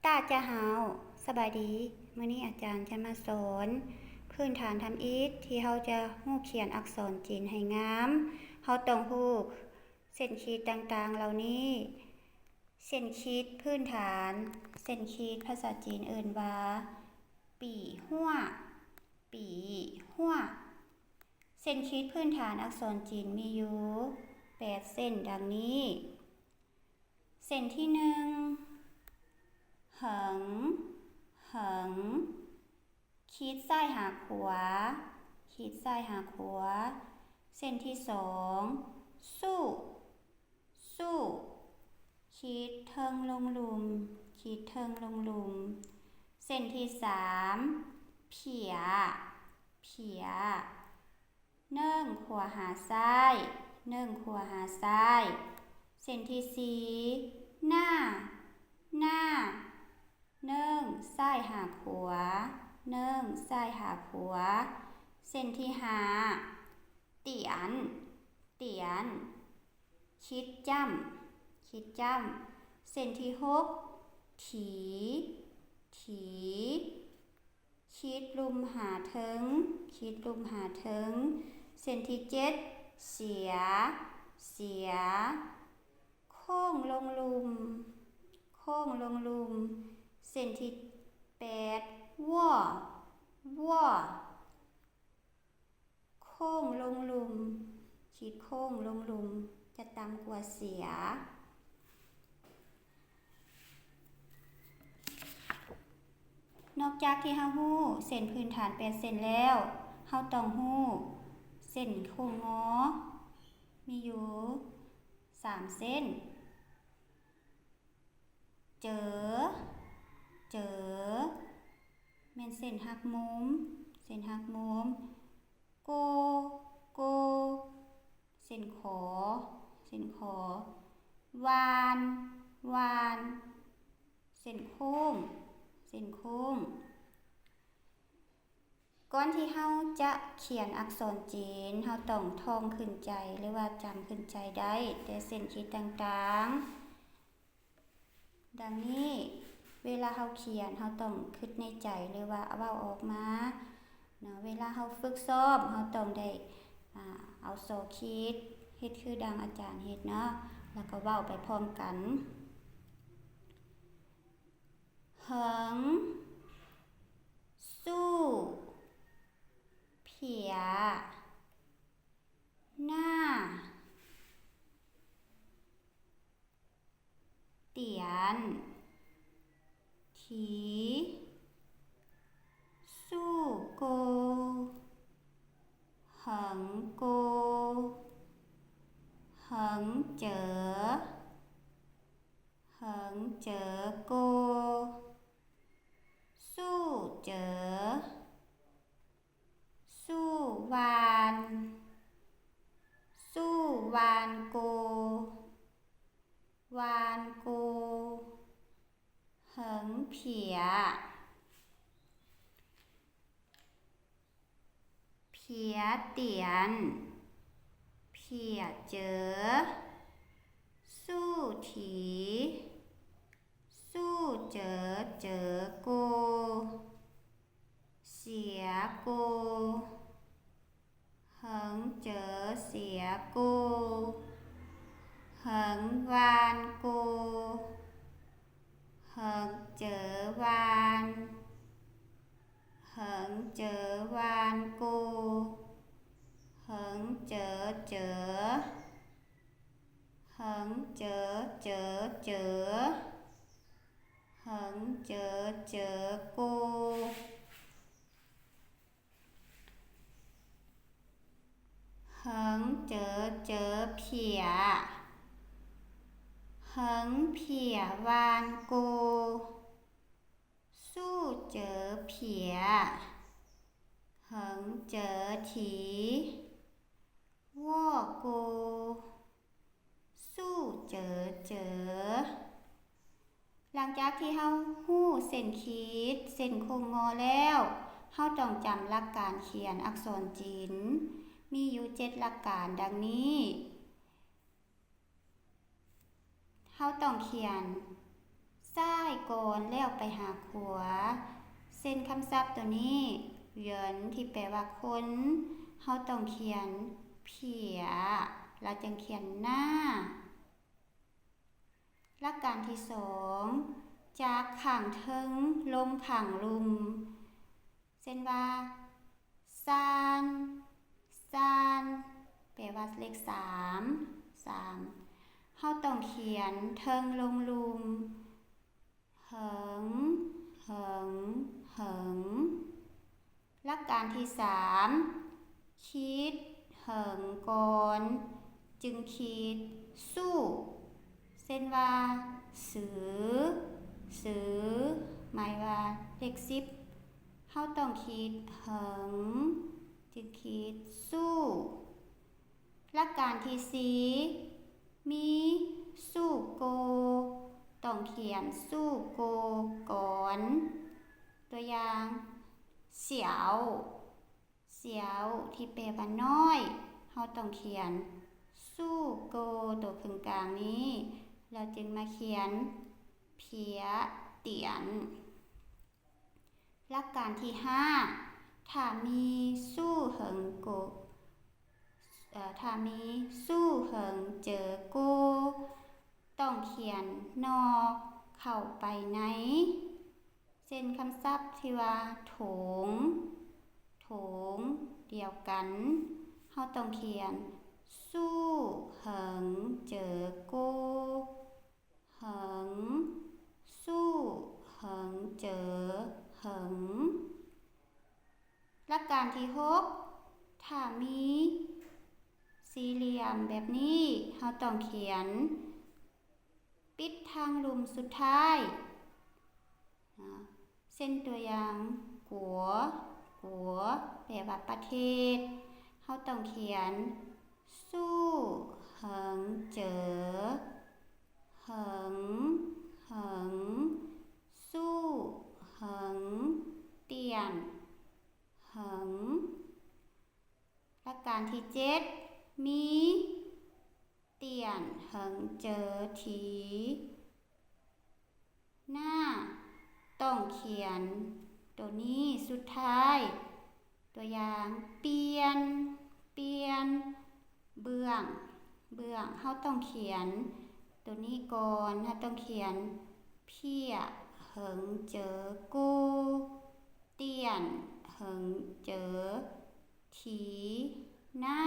大家好 ສະບາຍດີ. ມື້ນີ້ອາຈານຈະມາສອນພື້ນຖານທຳອິດທີ່ເຮົາຈະຮູ້ຂຽນອັກສອນຈີນໃຫ້ງາມ. ເຮົາຕ້ອງຮູ້ເສັ້ນຂີດຕ່າງໆເຫຼົ່ານີ້. ເສັ້ນຂີດພື້ນຖານ, ເສັ້ນຂີດພາສາຈີນເອີ້ນວ່າ ປີຫົວ ປີຫົວ. ເສັ້ນຂີດພື້ນຖານອັກສອນຈີນມີຢູ່ແປດເສັ້ນດັ່ງນີ້. ເສັ້ນທີໜຶ່ງ ເຫິງ ເຫິງ ຂີດຊ້າຍຫາຂວາ ຂີດຊ້າຍຫາຂວາ. ເສັ້ນທີສອງ ສູ້ ສູ້ ຂີດເທິງລົງລຸ່ມ ຂີດເທິງລົງລຸ່ມ. ເສັ້ນທີສາມ ເຜຍ ເຜຍ ເນີ່ງຂວາຫາຊ້າຍ ເນີ່ງຂວາຫາຊ້າຍ. ເສັ້ນທີສີ່ ໜ້າ ໜ້າ ເນີ່ງຊ້າຍຫາຂວາ ເນີ່ງຊ້າຍຫາຂວາ. ເສັ້ນທີຫ້າ ຕຽນ ຕຽນ ຂີດຈ້ຳ ຂີດຈ້ຳ. ເສັ້ນທີຫົກ ຖີ ຖີ ຂີດລຸ່ມຫາເທິງ ຂີດລຸ່ມຫາເທິງ. ເສັ້ນທີເຈັດ ເສຍ ເສຍ ໂຄ້ງລົງລຸ່ມ ໂຄ້ງລົງລຸ່ມ. ເສັ້ນທີແປດ ວໍ ວໍ ໂຄ້ງລົງລຸ່ມ ຂີດໂຄ້ງລົງລຸ່ມ ຈະຕ່ຳກວ່າເສຍ. ນອກຈາກທີ່ເຮົາຮູ້ເສັ້ນພື້ນຖານແປດເສັ້ນແລ້ວ, ເຮົາຕ້ອງຮູ້ເສັ້ນໂຄ້ງງໍ ມີຢູ່ສາມເສັ້ນ. ເຈີ ເຈີ ແມ່ນເສັ້ນຫັກມຸມ ເສັ້ນຫັກມຸມ. ໂກ ໂກ ເສັ້ນຂໍ ເສັ້ນຂໍ. ຫວ່ານ ຫວ່ານ ເສັ້ນໂຄ້ງ ເສັ້ນໂຄ້ງ. ກ່ອນທີ່ເຮົາຈະຂຽນອັກສອນຈີນ, ເຮົາຕ້ອງທ່ອງຂຶ້ນໃຈ ຫຼືວ່າຈຳຂຶ້ນໃຈໄດ້ແຕ່ເສັ້ນຂີດຕ່າງໆ. ດັ່ງນີ້, ເວລາເຮົາຂຽນ, ເຮົາຕ້ອງຄິດໃນໃຈ ຫຼືວ່າເວົ້າອອກມາເນາະ. ເວລາເຮົາຝຶກຊ້ອມ, ເຮົາຕ້ອງໄດ້ ອາ ເອົາສໍຂີດ, ເຮັດຄືດັ່ງອາຈານເຮັດເນາະ, ແລ້ວກໍເວົ້າໄປພ້ອມກັນ. ເຫິງ ສູ້ ເຜຍ ໜ້າ ຕຽນ ຖີ ສູ້ໂກ ເຫິງໂກ ເຫິງເຈີ ເຫິງເຈີໂກ ສູ້ເຈີ ສູ້ຫວ່ານ ສູ້ຫວ່ານໂກ ຫວ່ານໂກ ເຫິງເຜຍ ເຜຍຕຽນ ເຜຍເຈີ ສູ້ຖີ ສູ້ເຈີ ເຈີໂກ ເສຍໂກ ເຫິງເຈີ ເສຍໂກ ເຫິງຫວ່ານໂກ ເຫິງເຈີຫວ່ານ ເຫິງເຈີຫວ່ານໂກ ເຫິງເຈີ ເຈີ ເຫິງເຈີ ເຈີ ເຈີ ເຫິງເຈີ ເຈີໂກ ເຫິງເຈີ ເຈີເຜຍ ເຫິງເຜຍຫວ່ານໂກ ສູ້ເຈີເຜຍ ເຫິງເຈີຖີ ວໍ້ໂກ ສູ້ເຈີເຈີ. ຫຼັງຈາກທີ່ເຮົາຮູ້ເສັ້ນຂີດ ເສັ້ນໂຄ້ງງໍແລ້ວ, ເຮົາຕ້ອງຈຳຫຼັກການຂຽນອັກສອນຈີນ ມີຢູ່ເຈັດຫຼັກການດັ່ງນີ້. ເຮົາຕ້ອງຂຽນ ຊ້າຍກ່ອນແລ້ວໄປຫາຂວາ. ເຊັ່ນຄຳສັບໂຕນີ້ เหยิน ທີ່ແປວ່າຄົນ, ເຮົາຕ້ອງຂຽນ 撇 ແລ້ວຈຶ່ງຂຽນ ໜ້າ. ຫຼັກການທີສອງ ຈາກຂ້າງເທິງລົງຂ້າງລຸ່ມ ເຊັ່ນວ່າ ຊານ, ຊານ ແປວ່າເລກສາມ, ສາມ ເຮົາຕ້ອງຂຽນເທິງລົງລຸ່ມ ເຫິງ, ເຫິງ, ເຫິງ. ຫຼັກການທີສາມ ຄິດເຫິງກ່ອນຈຶ່ງຄິດ ສູ້ ເຊັ່ນວ່າ ຊື, ຊື ໝາຍວ່າເລກສິບ ເຮົາຕ້ອງຄິດເຫິງຈຶ່ງຄິດ ສູ້. ຫຼັກການທີສີ່ ມີສູ້ໂກ ຕ້ອງຂຽນ ສູ້ໂກ ກ່ອນ. ຕົວຢ່າງ ສຽວ, ສຽວ ທີ່ແປວ່ານ້ອຍ ເຮົາຕ້ອງຂຽນ ສູ້ໂກ ໂຕເຄິ່ງກາງນີ້ ແລ້ວຈຶ່ງມາຂຽນ 撇 ຕຽນ. ຫຼັກການທີຫ້າ ຖ້າມີສູ້ເຫິງໂກ ເອີ ຖ້າມີສູ້ເຫິງເຈີໂກ ຕ້ອງຂຽນ ນອກ ເຂົ້າໄປໃນ. ເຊັ່ນຄຳສັບທີ່ວ່າ ຖົງ, ຖົງ ດຽວກັນ ເຮົາຕ້ອງຂຽນ ສູ້ເຫິງເຈີໂກ ເຫິງ, ສູ້ເຫິງເຈີ ເຫິງ. ຫຼັກການທີຫົກ ຖ້າມີສີ່ຫຼ່ຽມແບບນີ້ ເຮົາຕ້ອງຂຽນ ປິດທາງລຸ່ມສຸດທ້າຍ. ເຊັ່ນຕົວຢ່າງ ກົວ, ກົວ ແປວ່າປະເທດ ເຮົາຕ້ອງຂຽນ ສູ້ເຫິງເຈີ ເຫິງ, ເຫິງ, ສູ້ເຫິງ, ຕຽນ, ເຫິງ. ຫຼັກການທີເຈັດ ມີ ຕຽນເຫິງເຈີ ທີ ໜ້າ ຕ້ອງຂຽນໂຕນີ້ສຸດທ້າຍ. ຕົວຢ່າງ ປ່ຽນ, ປ່ຽນ, ເບື້ອງ, ເບື້ອງ ເຮົາຕ້ອງຂຽນໂຕນີ້ກ່ອນ ເຮົາຕ້ອງຂຽນ ເພຍເຫິງເຈີກູ, ຕຽນເຫິງເຈີ ທີ ໜ້າ.